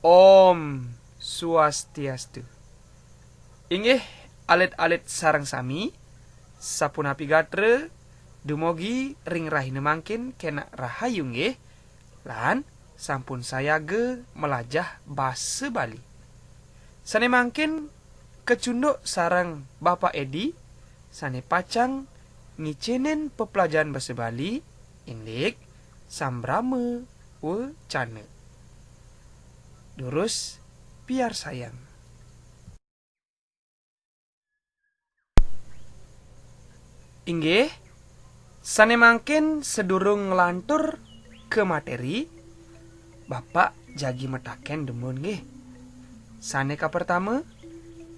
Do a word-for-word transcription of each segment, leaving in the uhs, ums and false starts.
Om Swastiastu. Inggih, alit-alit sareng sami, sapunapi gatra, dumugi ring rahina mangkin kenak rahayu nggih, lan sampun sayaga malajah basa Bali. Sane mangkin kacunduk sareng Bapak Edi, sane pacang ngicenin peplajahan basa Bali, indik sambrama wecana. Durus piarsayang. Inggih, sane mangkin sadurung nglantur ka materi, Bapak jagi mataken dumun nggih. Sane kapertama,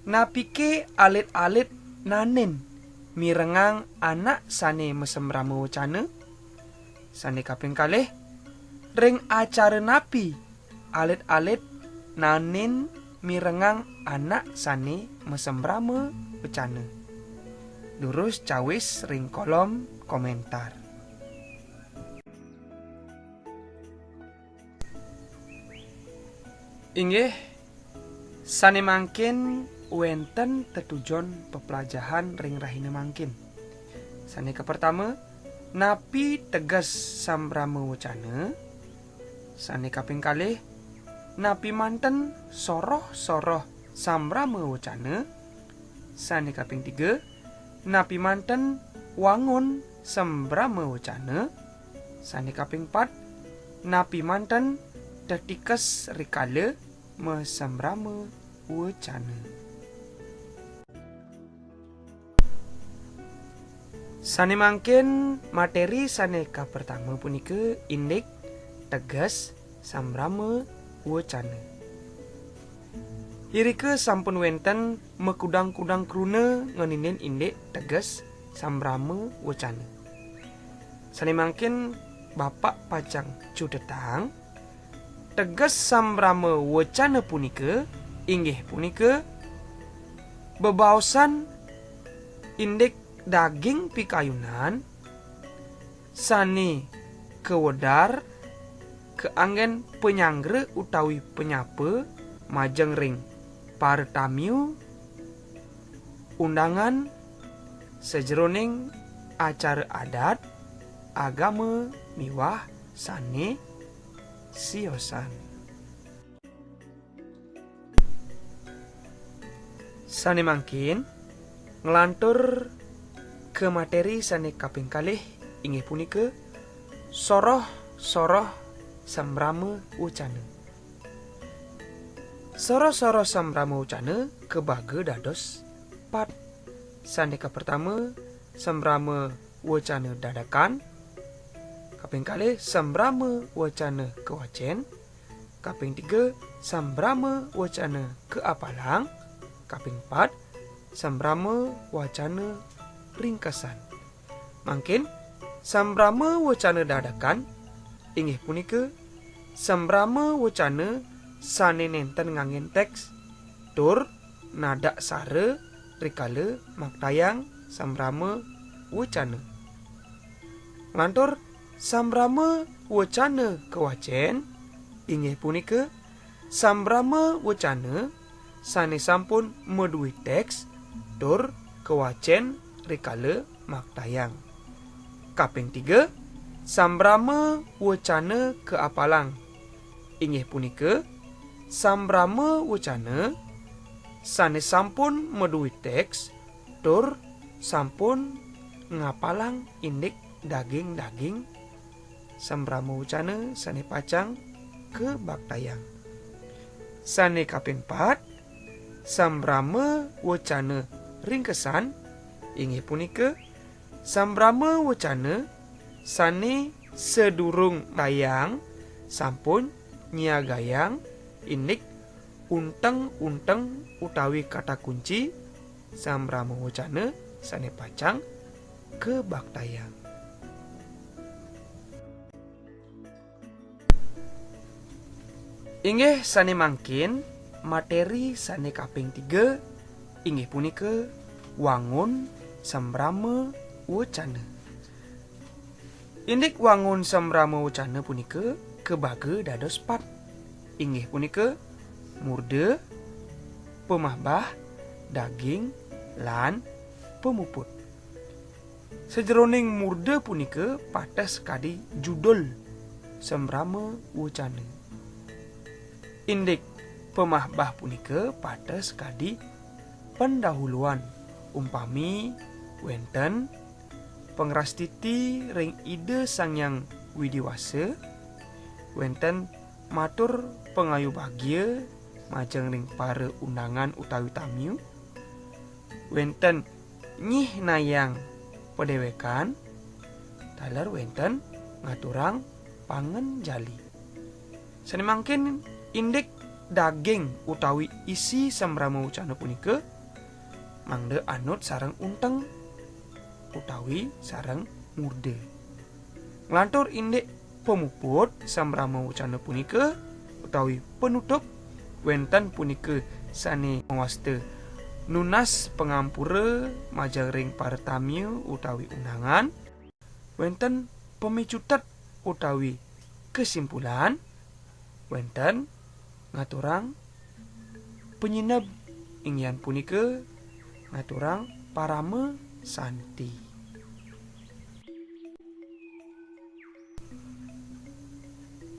napike alit-alit nanin mirengang anak sane masembrama wecana? Sane kaping kalih, ring acara napi alit-alit nanin mirengang anak sane masembrama wecana? Durus cawis ring kolom komentar. Inggih, sane mangkin wenten tetujon peplajahan ring rahina mangkin. Sane kapertama, napi teges sambrama wecana? Sane kaping kalih, napi manten soroh-soroh sambrama wecana? Sane kaping tiga, napi manten wangun sambrama wecana? Sane kaping pat, napi manten tetikes rikala masambrama wecana? Sane mangkin materi sane kapertama punika indik teges sambrama wecana. Irika sampun wenten makudang-kudang kruna ngeninin indik teges sambrama wecana. Sane mangkin Bapak pacang cutetang, teges sambrama wecana punika inggih punika bebaosan indik daging pikayunan sane kawedar kaanggen panyanggra utawi panyapa majeng ring para tamiu, undangan, sajeroning acara adat, agama miwah sane siosan. Sane mangkin nglantur ka materi sane kaping kalih, inggih punika soroh-soroh sambrama wecana. Soroh-soroh sambrama wecana kabaga dados pat. Sane kapertama, sambrama wecana dadakan. Kaping kalih, sambrama wecana kawacen. Kaping tiga, sambrama wecana kaapalang. Kaping pat, sambrama wecana ringkesan. Mangkin, sambrama wecana dadakan inggih punika sambrama wecana sane nenten nganggen teks tur nadaksara rikala maktayang sambrama wecana. Nglantur sambrama wecana kawacen inggih punika sambrama wecana sane sampun madue teks tur kawacen rikala maktayang. Kaping tiga, sambrama wecana kaapalang. Inggih punika, sambrama wecana sane sampun madue teks tur sampun ngapalang indik daging-daging sambrama wecana sane pacang kabaktayang. Sane kaping pat, sambrama wecana ringkesan, inggih punika sambrama wecana sane sadurung tayang sampun nyiagayang indik unteng-unteng utawi kata kunci sambrama wecana sane pacang kabaktayang. Inggih sane mangkin, materi sane kaping tiga inggih punika wangun sambrama wecana. Indik wangun sambrama wecana punika kabaga dados pat. Inggih punika murda, pamahbah, daging, lan pamuput. Sajeroning murda punika pateh sakadi judul sambrama wacana. Indik pamahbah punika pateh sakadi pendahuluan, umpami wenten pangrastiti ring Ida Sang Hyang Widi Wasa, wenten matur pangayubagia majeng ring para undangan utawi tamiu, wenten nyihnayang padewekan, taler wenten ngaturang panganjali. Sane mangkin indik daging utawi isi sambrama wacana punika mangda anut sareng unteng utawi sareng murda. Nglantur indik pamuput sambrama wacana punika utawi panutup, wenten punika sane mawasta nunas pangampura majeng ring para tamiu utawi undangan, wenten pamicutet utawi kasimpulan, wenten ngaturang panyineb, inggih punika ngaturang parama santi.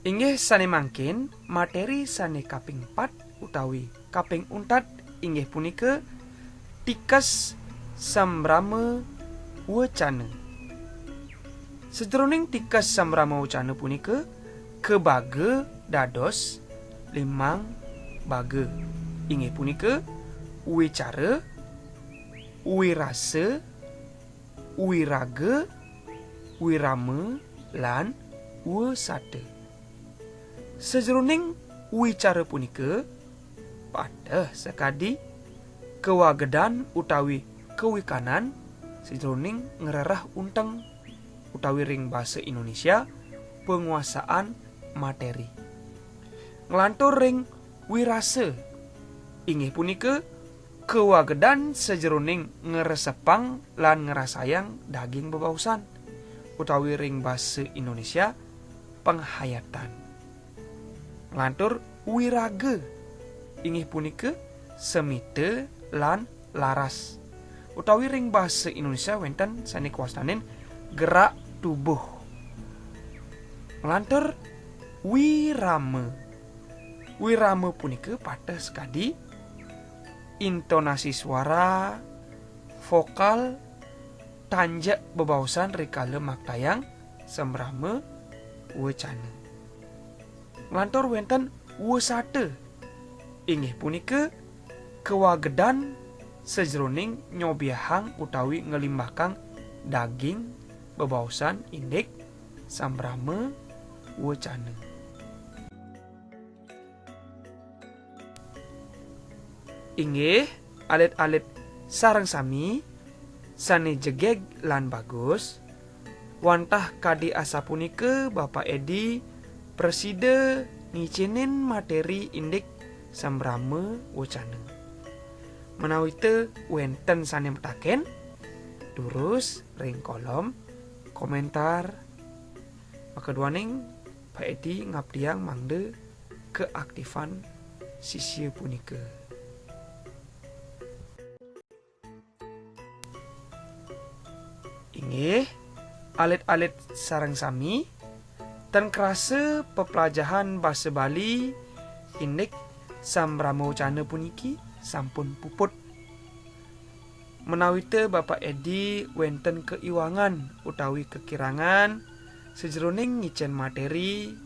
Inggih sane mangkin, materi sane kaping pat utawi kaping untat inggih punika tikes sambrama wacana. Sajeroning tikes sambrama wacana punika kabaga dados limang baga, inggih punika wicara, wirasa, wiraga, wirama, lan wesata. Sajeroning wicara punika pateh sakadi kawagedan utawi kawikanan sajeroning ngrereh unteng utawi ring basa Indonesia penguasaan materi. Nglantur ring wirasa, inggih punika kawagedan sajeroning ngresepang lan ngrasayang daging bebaosan, utawi ring basa Indonesia penghayatan. Nglantur wiraga, inggih punika semita lan laras, utawi ring basa Indonesia wenten sane kawastanin gerak tubuh. Nglantur wirama. Wirama punika pateh sakadi intonasi suara, vokal, tanjek bebaosan rikala maktayang sambrama wacana. Nglantur wenten wesata, inggih punika kawagedan sajeroning nyobiahang utawi nglimbakang daging bebaosan indik sambrama wacana. Inggih, alit-alit sareng sami sane jegeg lan bagus, wantah kadi asapunika Bapak Edi prasida ngicinin materi indik sambrama wacana. Menawita wenten sane mataken, durus ring kolom komentar. Makaduaning Pak Edi ngabdiang mangda keaktifan sisia punika. Inggih, alit-alit sareng sami, tan krasa peplajahan basa Bali indik sambrama wacana puniki sampun puput. Menawita Bapak Edi wenten kaiwangan utawi kakirangan sajeroning ngicen materi,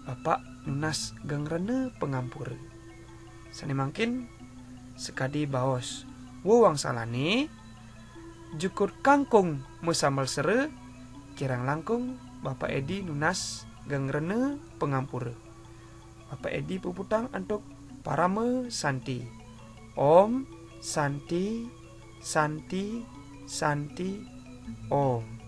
Bapak nunas geng rena pangampura. Sane mangkin sakadi baos wewangsalane, jukut kangkung masambel sera, kirang langkung Bapak Edi nunas geng rena pangampura. Bapak Edi puputang antuk parama santi. Om Santi, Santi, Santi, Om.